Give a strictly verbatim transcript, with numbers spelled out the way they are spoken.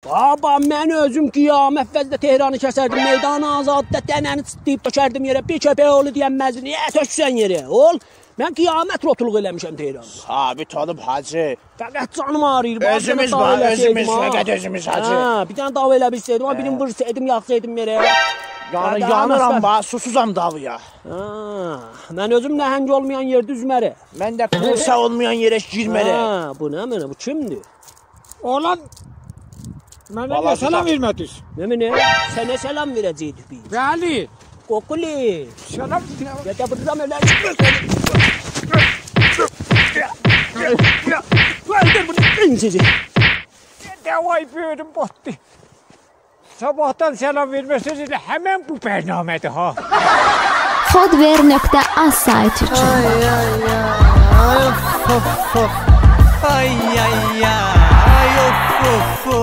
بابا، من اؤزوم قیامت وزده تهرانی کسردیم. میدان آزاددا دنه‌نی چیتلاییب تؤکردیم یئره. بیر کؤپک اوغلو دئینمزدی: «نییه تؤکورسن یئره، اوغول؟» من قیامت روتولوق ائله‌میشم تهراندا. ثابت اولوب، حاجی. فقط جانیم آغرییر، بابا، بیر دنه اؤزومیز دعوا وار، ائله‌سئیدیم، اؤزومیز، ها. فقط اؤزومیز، حاجی. هه، بیر دنه دعوا ائله‌میشسئیدیم، ها، بیرینی، هه، وورسئیدیم، یاخسایدیم یئره. یعنی، آدام یانیرام، اصلا، باخ، سوسوزام دعوایا. ها، من اؤزوم نهنگ اولمایان یئرده اوزمرم. من ده کلیسا اولمایان یئره گیرمرم. ها، بو نمنه، بو کیمدیر؟ اوغلان، منه نییه، بالاجی، سلام وئرمه‌دینیز؟ نمنه؟ سنه سلام وئره‌جکدیک بیز. بلی. قوقولی. سلام. یا دا بوردان ائله. اؤلدور بونو، دین سیزی. دعوای بؤیرون باتدی. صاباحدان سلام وئرمه‌سز، ائله همن بو برنامه‌دیر ها. خود وئر نقطه آز سایتی اوچون. آی، آی، آی، آی، اوف، اوف، اوف. آی، آی، آی، اوف، اوف، اوف.